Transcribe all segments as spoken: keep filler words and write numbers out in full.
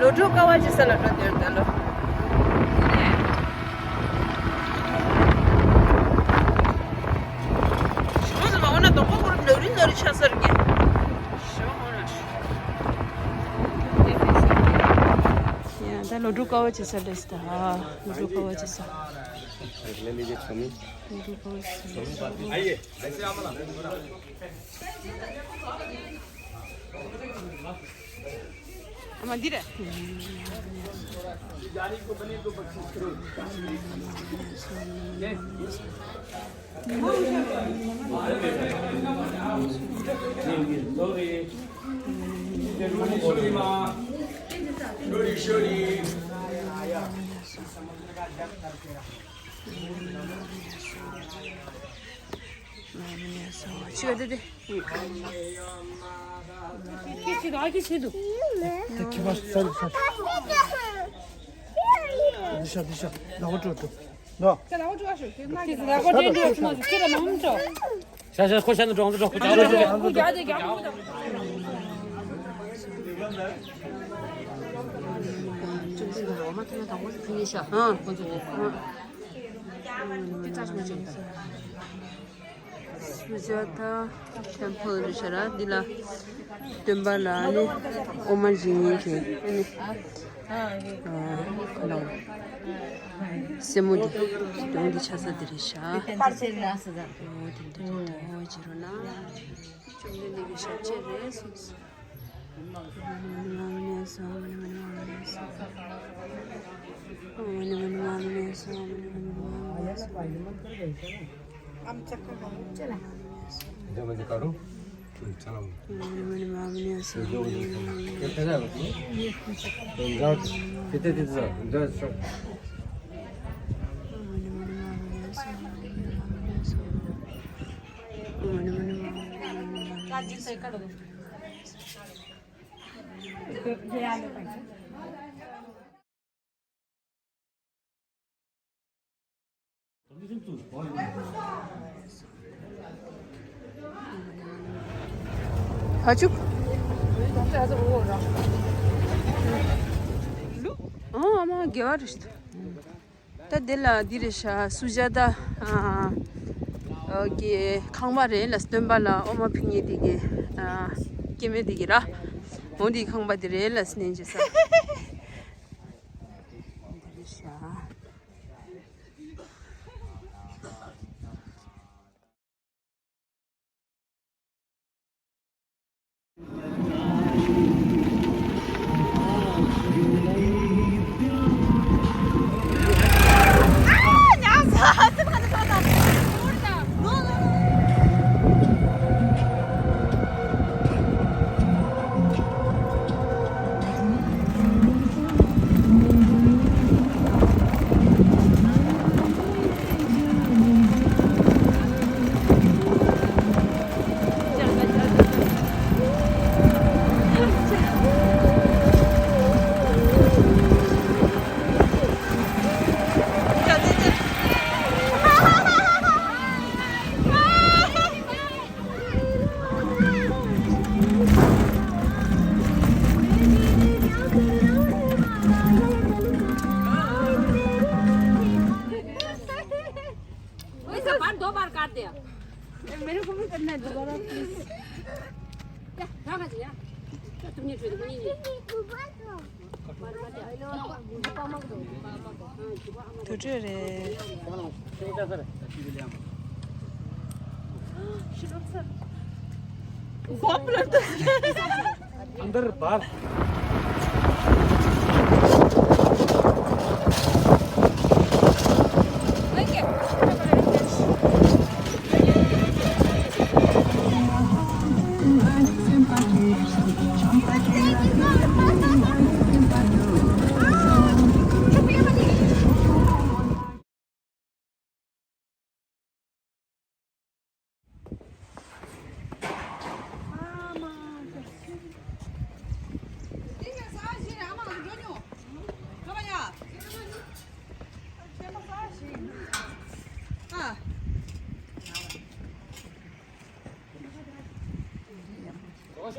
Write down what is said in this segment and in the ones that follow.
ལོ་དྲུག་དཀའ་བ་སྤྱད་ས་ལ་འགྲོ་དེར་ད་ལོ། ཞོ་ཟ་མ་འོ་ན་དོང་པོ་ཁོར་ནོ་རི་ནོ་རི་ཆ་ས་རེད། ཞོ་འོ་ན་ཞོ། ཡ་ད་ལོ་དྲུག་དཀའ་བ་སྤྱད་ས་རེད་ད། ལོ་དྲུག་དཀའ་བ་སྤྱད་ས། ལོ་དྲུག་དཀའ་བ་སྤྱད་ས། ཨ་མ་འདི་རེད། ཁྱི་ཁྱི་དུ། ཨ་ཁྱི་ཁྱི་དུ། ད་ཁྱི་མ་ས་རུ་ས། འདི་ཤ་འདི་ཤ་ལ་འོ་འགྲོ་འགྲོ། ནོ། ཁྱི་ལ་འོ་འགྲོ་ཨ་ཤོ་ཁྱི་ལ་འོ་འགྲོ་ཨ་ཤོ་ཁྱི་ལ་མ་འོ་འགྲོ། ཤ་ཤ་ཁོ་ཤ་ནུ་འགྲོ་འགྲོ་ཁོ་ཅག་འགྲོ་འགྲོ། ཁོ་རྒྱ་དེ་རྒྱ་ཁོ་ད། ཅུང་ཟད་འགྲོ་མ་ཐུབ་ན་དང་པོ་ཁྱི་ཤ་ཧང་ཁོ་ཚོ་དེ་ཧང་། དེ་ཙམ་ཞིག་མ་བྱུང་། སུ་ཇཱ་ཐ་ཊེམ་པལ་རེད་ཤག་ར། འདི་ལ་སྟོན་པ་ལ་ནི་འོ་མ་སྦྱིན་མཁན་གྱི་ཨ་ནི་ཁོ་ན་སེ་མོ་འདི་གདོང་འདི་ཆགས་ས་འདི་རེད་ཤག། ཨོ་དེ་འདི་རེད། ད་འོ་བྱེད་རོགས་གནང་། བཅོམ་ལྡན་འདས་ཀྱི་ཞབས་རྗེས་རེད་གསུངས་སོ། ཕ་ཆུ། ཨ་མ་དགེ་བ་རེད། ད་དེ་ལ་འདི་རེད་ཤག། སུ་ཇཱ་ཐ་ཨ་གི་ཁང་པ་རེད་ལ། སྟོན་པ་ལ་འོ་མ་ཕུལ་མཁན་དེ་གི་ཨ་སྐྱེ་དམན་དེ་གི་ར། འོ་འདི་ཁང་པ་དེ་རེད་ལ། སྣེ་འཇེ་ས་འདི་རེད་ཤག། वैसे बार दो बार काट दिया। मेरे को भी करना है दोबारा, प्लीज। या, यहाँ का दिया। तो तुमने फिर, तुमने नहीं। དུར་ཁྲོད་རེད། अंदर बाहर।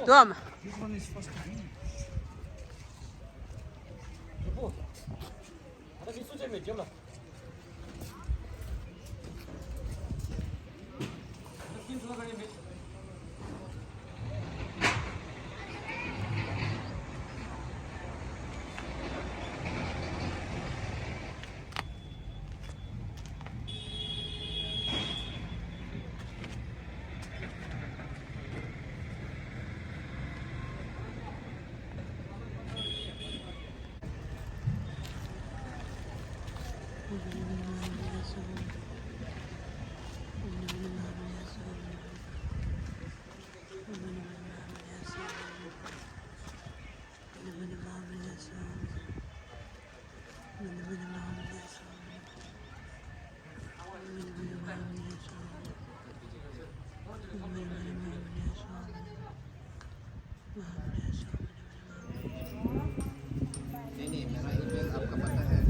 དུའམ། नहीं, नहीं, मेरा ईमेल आपका पता है।